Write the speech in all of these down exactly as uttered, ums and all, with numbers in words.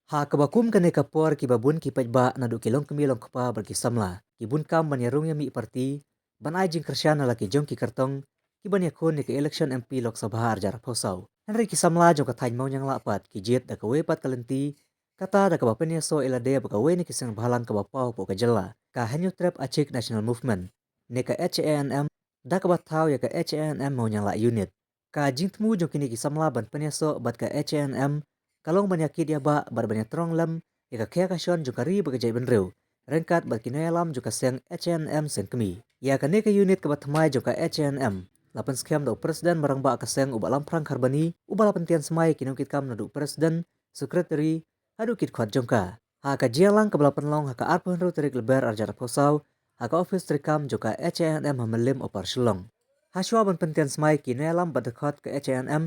Ha kaba kum kane ka por kiba bun ki paidbah naduh ki longkmie longkpa bad ki samla ki bun kam ban ïarung ïamih party ban ai jingkyrshan na la ki jong ki kyrtong kiban ïakhun ïa ka election M P Lok Sabha arhajar arphew saw. Hynrei ki samla jong ka thaiñ Mawniang lah pat ki jied da kawei pat ka lynti, kata da kaba pynïasoh ïa lade bad kawei na ki seng bhalang kaba paw hapoh ka jylla, ka Hynñiewtrep Achik National Movement, ne ka H A N M, da kaba thaw ïa ka H A N M Mawniang lah unit. Ka jingthmu jong kine ki samla ban pynïasoh bad ka H A N M ka long ban ïakit ïabah bad ban ïatrong lem ïa ka khia ka shon jong ka ri bad ka jaitbynriew ryngkat bad ki nongïalam jong ka seng H A N M seng kmie. Ïa kane ka unit kaba thymmai jong ka H A N M la pynskhem da u President Marangbah ka seng u Bah Lamphrang Kharbani, uba la pyntian smai ïa ki nongkitkam naduh President, Secretary haduh ki dkhot jong ka. Ha ka jingïalang kaba la pynlong ha ka arphew hynriew tarik Lber arhajar arphew saw ha ka ophis treikam jong ka H A N M ha Mylliem, Upper Shillong. Hashwa ban pyntian smai ki nongïalam bad dkhot ka H A N M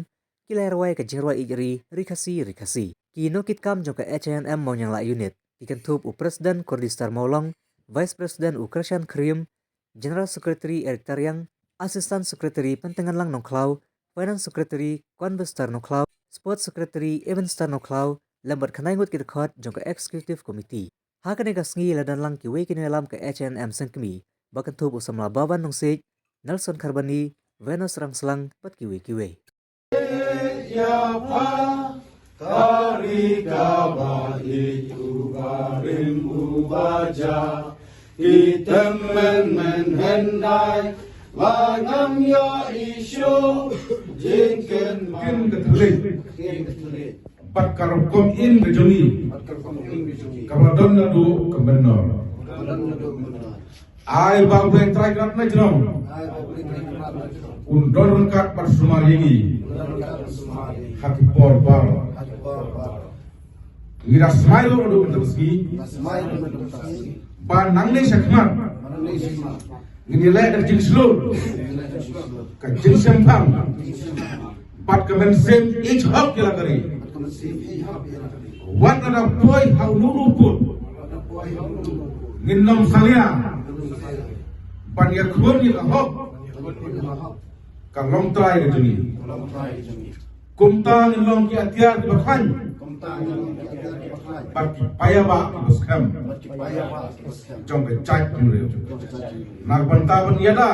ki la rwai ka jingrwai ïeit ri, Ri Khasi Ri Khasi. Ki nongkitkam jong ka H A N M Mawniang lah unit ki kynthup u President Kurdistar Mawlong, Vice President u Krishan Khyriem, General Secretary Eric Tariang, Assistant Secretary Pyntngenlang Nongkhlaw, Finance Secretary Convestar Nongkhlaw, Sports Secretary Evanstar Nongkhlaw, lem bad khyndai ngut ki dkhot jong ka Executive Committee. Ha kane ka sngi la don lang kiwei ki nongïalam ka H A N M seng kmie ba kynthup u samla Baban Nongsiej, Nelson Kharbani, Venus Rangslang bad kiwei kiwei. Ïa pha ka ri kaba ïeit, uba rim uba ja, ki tymmen men hyndai la ngam ïoh ïa shuh, jingkynmaw. Kin ka thylliej, kin ka thylliej, bad ka rukom im ka jong ngi, bad ka rukom im ka jong ngi, kaba don naduh ka mynnor. Kaba don naduh ka mynnor. Ai ba U Blei Trai Kynrad na jrong, ai ba U Blei Trai Kynrad na jrong, un don ryngkat bad sumar ïa ngi, un don ryngkat bad sumar ïa ngi ha ki por baroh, ha ki por baroh. Ngi da smai ruh naduh mynta ka sngi, da smai ruh naduh mynta ka sngi, ba nangne shakhmat, ba nangne shakhmat ngin ïaleh da ka jingshlur, ngin ïaleh da ka jingshlur, ka jingshemphang, bad ka mynsiem ïeit hok ïa la ka ri. Wat lada poi ha uno uno u pud, ngin ym salia ban ïakhun ïa ka hok, ka longtrai ka jong ngi. Kumta ngin long ki atiar kiba khlaiñ, bad ki paidbah kiba skhem jong ka jaitbynriew. Na ka bynta ban ïada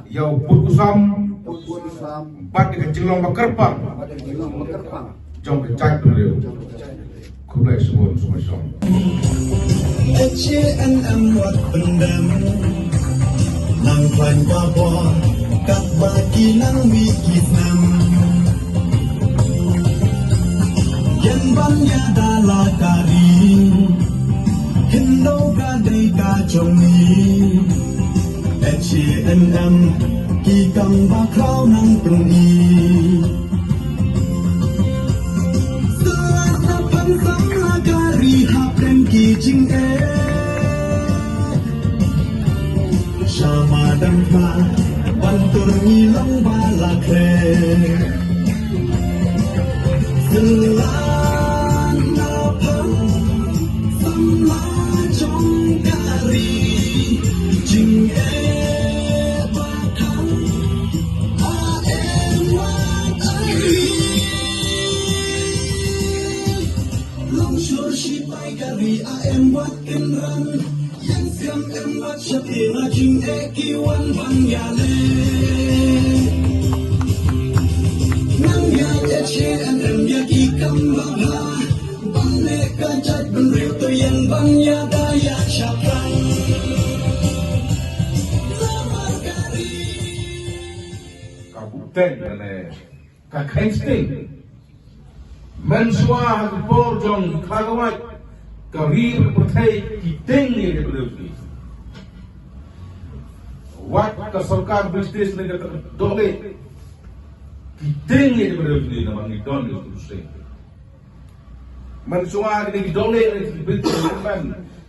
ïa u pud u sam bad ïa ka jinglong ba kyrpang jong ka jaitbynriew. Khublei shibun, sngewbha shong. H A N M wat pyndem, nang khlaiñ babor katba ki nang mih ki snem. Ïeng ban ïada la ka ri, hynrei ka dei ka jong ngi. H A N M ki kam ba khraw nang pyni. Sla na pang samla ka ri hapdeng ki jingeh. Sha madan pha ban tur ngi long ba la khleh. Sla na pang samla jong ka ri, jingeh ba khang ha em wat ai ri. Long shur shipai ka ri ha em wat kynran. Ïeng siam em wat shaphrang, jingeh ki wan ban ïaleh. Nang ïa H A N M ïa ki kam ba bha ban leh ka jaitbynriew, to ïeng ban ïada ïa shaphrang. Namar ka ri. Ka buteng lane ka kheiñ sting. Mynshuwa ha ki por jong ki khlawait, ka ri bad ka pyrthei ki tieng ïa ki briew ki. Wat ka sorkar British ne ka dohlieh, ki tieng ïa ki briew ki namar ngi don ïa ki sting. Mynshuwa kine ki dohlieh ne ki British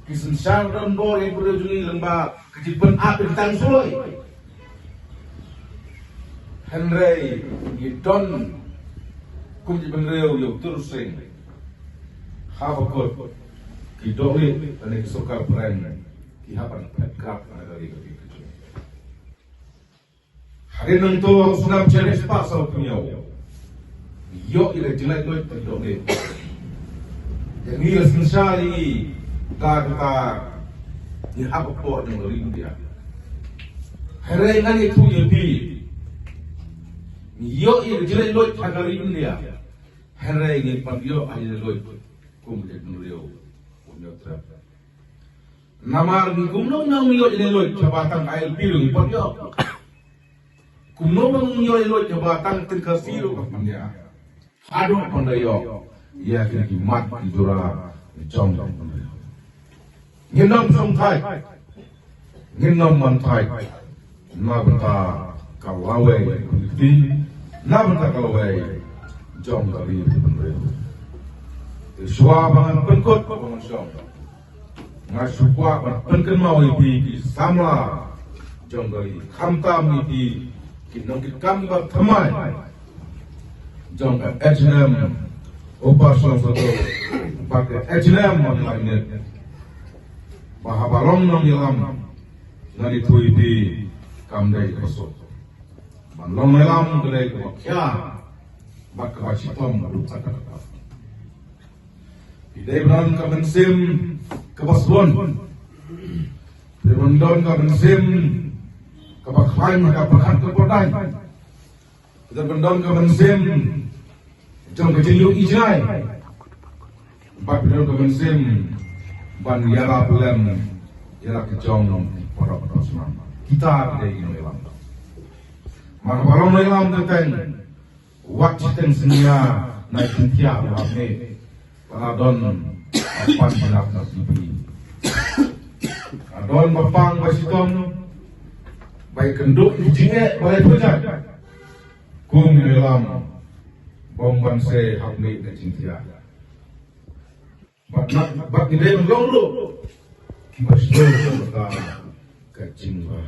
ki synshar donbor ïa ki briew jong ngi lyngba ka jingpynap ïa ki tang suloi. Hynrei ngi don kum ki bynriew ïa u Tursing. Haba kut ki dohlieh lane ki sorkar pyrshah ki hap ban phet krap na ka ri ka ri ka jong. Hadien nangto ha u snem shispah saw phew hynñiew, ïoh ïa ka jinglaitluid ka dohlieh. Ïa ngi la synshar ïa ngi da kata ngi hap hapoh jong ka ri India. Hynrei ngan ïathuh ïa phi, ngi ïoh ïa ka jinglaitluid ha ka ri India. Hynrei ngi pat ïoh ïa ka jinglaitluid kum ka jaitbynriew, kum ïa trep. Namar ngi kumno nang ïoh ïa ka jinglaitluid haba tang I L P ruh ngi pat ïoh. Kumno nang ïoh ïa ka jinglaitluid haba tang teng Khasi ruh ngi pat ïoh. Haduh ban da ïoh ïa kine ki mat ki jura jong ka jaitbynriew. Ngin ym shong thait, ngin ym man thait na bynta ka lawei ka kti, na bynta ka lawei jong ka ri ka jaitbynriew. Te shuwa ba ngan pynkut, ba ngan shong, nga shu kwah ban pynkynmaw ïa phi ki samla jong ka ri, khamtam ïa phi ki nongkitkam ba thymmai jong ka H N M, Upper Shillong Circle, bad ka H N M Mawlai Unit, ba haba long nongïalam, ngan ïathuh ïa phi, kam dei kaba suk. Ban long nongïalam ka dei kaba khia bad kaba shitom haduh katta katta. Phi dei ban don ka mynsiem kaba sbun. Phi dei ban don ka mynsiem kaba khlaiñ ha ka pyrkhat ka pyrthai. Phi dei ban don ka mynsiem jong ka jingïohi jngai. Bad phi dei ban don ka mynsiem ban ïarap lem ïa la ka jong ki para, para snam. Kita ki dei ki nongïalam. Namar ba long nongïalam teng, wat shiteng synñia na jingthiah ba hap ne. Ba la don ba pan ba lap na T V. La don ba pang ba shitom, ba ïakynduh ïa ki jingeh ba la ïapyrshah. Kum ngi lam bym ban sa hap ne na jingthiah. Bad na, bad ngi dei ban long ruh kiba shlur sha ka, ka jingbha.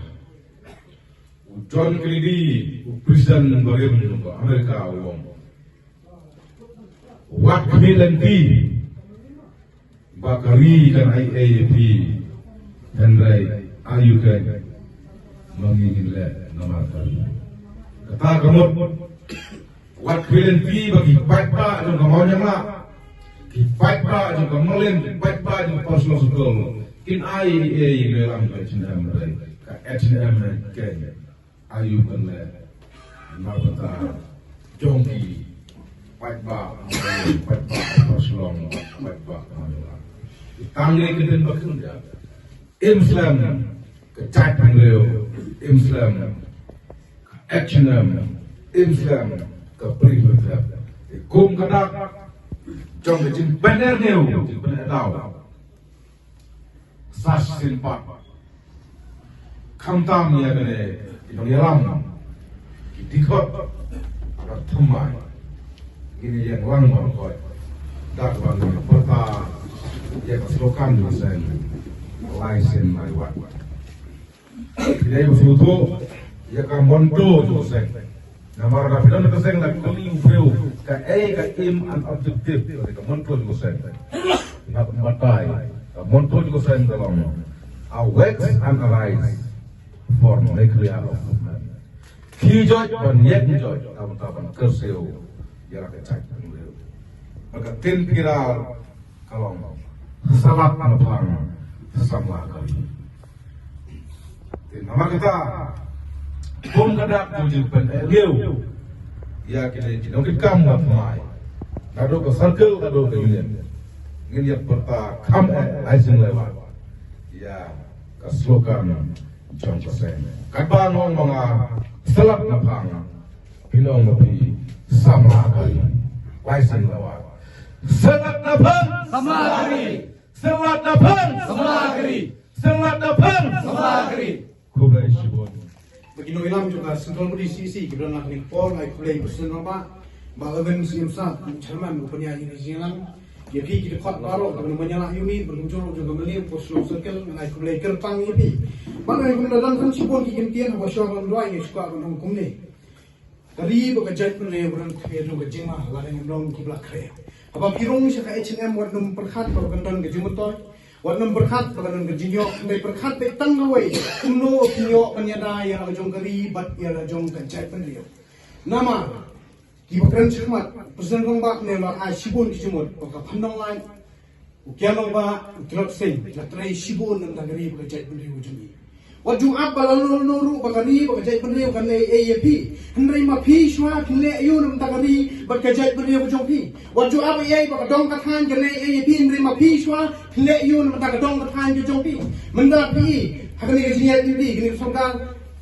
U John Kennedy, u president barim jong ka America, u ong, wat khmih lynti ba ka ri kan ai ei ïa phi, hynrei aiu kein ma ngi ngin leh namar ka ri. Kata ka mut, wat khmih lynti ba ki paidbah jong ka Mawnianglah, ki paidbah jong ka Marlin, ki paidbah jong ka Upper Shillong Circle kin ai ei ïa ngi lam ka H N M, hynrei ka H N M kein aiu kan leh na bynta jong ki paidbah, paidbah Upper Shillong, paidbah Mawnianglah. Tang ïa ka ktien ba kynja. Im slem ka jaitbynriew, im slem ka H N M, im slem ka Bri Bthep. Kum ka dak jong ka jingpynïaid, jingpynïaid daw. Sa shisien pat, khamtam ïa kane ki nongïalam, ki dkhot ba thymmai, ngin ïeng lang ban koit da kaba ngin pyrta ïa ka slogan jong ka seng, Lai Sien Lai Wat. Phi dei ba sngewthuh ïa ka motto jong ka seng. Namar lada phi don ka seng, lada kylli u briew kaei ka aim and objective ka motto jong ka seng, phi hap ban batai. Ka motto jong ka seng ka long, "Awake and arise for Meghalaya of movement." Khie joit ban ïeng joit, ynda ban kyrsiew ïa la ka jaitbynriew. Bad ka ktien pura ka long, "Sa lad na phang, samla ka ri." Te namar kata, kum ka dak ka jingpynïaid ïa kine ki nongkitkam ba thymmai, naduh ka circle, naduh ka unit, ngin ïa pyrta kham eh, Lai Sien Lai Wat, ïa ka slogan jong ka seng. Katba nga ong ma nga, "Sa lad na phang," phin ong ma phi, "Samla ka ri." Lai Sien Lai Wat. Sa lad na phang, samla ka ri. Sa lad na phang, samla ka ri. Sa lad na phang, samla ka ri. Khublei shibun. Ba ki nongïalam jong ka Central Body C E C kiba don ha kane ka por, nga ai khublei ïa u President Rangbah, Bah Lavin Syiem Sah, Chairman, u pynïaid ïa kane ka jingïalang. Ïa phi ki dkhot baroh kiba nang ban ïalah ïa une, ban kumjuh jong ka Mylliem, Upper Shillong Circle, nga ai khublei kyrpang ïa phi. Bad nga ai khublei, don kham shibun ki kyntien haba shuwa ban duwai, nga shu kwah ban ong kumne. Ka ri bad ka jaitbynriew ka don kawei jong ka jingma, lada ngim long kiba la khreh. Haba phi rung sha ka H and M, wat nym pyrkhat ba kan don ka jingmyntoi, wat nym pyrkhat ba kan don ka jingïoh, hynrei pyrkhat beit tang kawei, kumno phin ïoh ban ïada ïa la ka jong ka ri bad ïa la jong ka jaitbynriew. Namar kiba kren shakhmat, President Rangbah ne la ai shibun ki jingmut, ba ka Phandonglait, U Kiang Nangbah, u Tlot Sing, la trei shibun na ka ri bad ka jaitbynriew ka jong ngi. Wat ju ap ba lano lano ruh ba ka ri bad ka jaitbynriew kan leh ei ei ïa phi. Hynrei ma phi shuwa phin leh aiu na ka ri bad ka jaitbynriew ka jong phi. Wat ju ap ei ei ba ka dong ka thaiñ kan leh ei ei ïa phi, hynrei ma phi shuwa phin leh aiu na ka dong ka thaiñ ka jong phi. Mynta phi, ha kane ka jingïaid lynti, kane ka sorkar,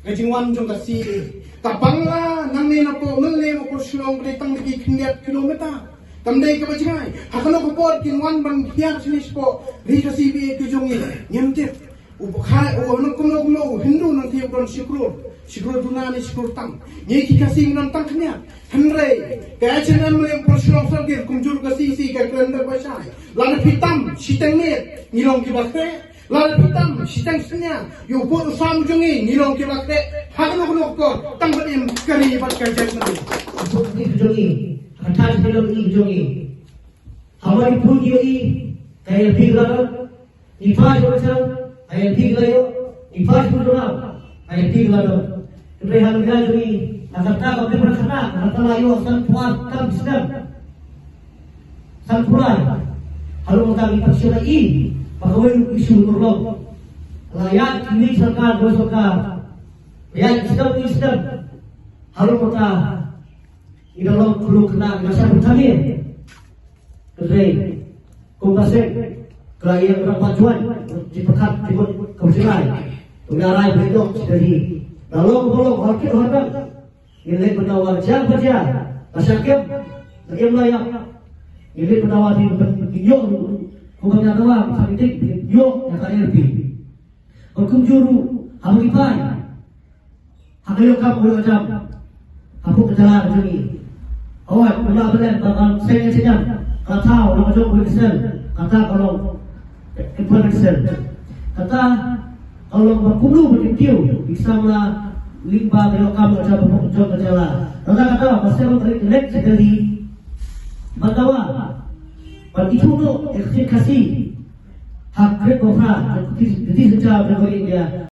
ka jingwan jong ka C A A. Ka Bangla nangne na pdeng Mylliem hapoh Shillong ka dei tang da ki khyndiat kilometer. Kam dei kaba jngai. Ha kano ka por kin wan ban hiar shane shapoh ri Khasi ba ïeit ka jong ngi? Ngim tip. U Bukhai, u nang kumno kumno, u Hindu nang thie u don shi klur. Shi klur duna ne shi klur tam. Ngi ki Khasi ngi don tang khyndiat. Hynrei ka H A N M Mylliem hapoh Shillong Circle kumjuh ka C C ka kren da ba shai. Lada phi tam shiteng miet, ngi long kiba khreh. Lada phi tam shiteng synñia, ïa u pud u sam jong ngi, ngi long kiba khreh. Ha kano kano ka por, tang ban im ka ri bad ka jaitbynriew. Pud ki jong ngi, ka thaiñ ki jong ngi. Haba ïa pud ki ïohi, ka ïa phi la don. Ngi phai sha Western, ka ïa phi la ïoh. Ngi phai sha Mizoram, ka ïa phi la don. Hynrei ha ngi jong ngi, ha kata ka phi pyrkhat, ha kata la ïoh san phew ar tam snem. San phew lai. Haduh mynta ngi pyrshah ïa i ba kawei u issue u long. La ïaid ki sorkar, dua sorkar. La ïaid ki snem, ki snem. Haduh mynta ngi da long khuluk kena ngi sa pyrkhat ïa. Hynrei kum ka seng ka la ïa ka ba juan. Ki pyrkhat ki mut ka bsai. Ka rai ba ïoh sdang hi. Da long ba long, hor kit hor dang. Ngin leit ban dawa jia ba jia, ba shah kem, ba kem la ïap. Ngin leit ban dawa, ngin ïoh ruh. Kumba ngin dawa, sa ngin ïoh ïa ka R P. Bad kumjuh ruh, haba ngi phai ha ka ïoh kam ka ïoh jam hapoh ka jylla ka jong ngi. Hooid, kumba ba len ba ban seng ïa ka jam, ka thaw la ka jong ka sel, kata ka long Kata ka long ba kumno ba ki kiew ki samla lyngba ka ïoh kam ïoh jam hapoh jong ka jylla. Kata kata ba sdang ka lek lek sha Delhi ban dawa ban ithuh noh ïa ka ktien Khasi ha Greater Noida, ka ktien, ka ktien synshar jong ka India.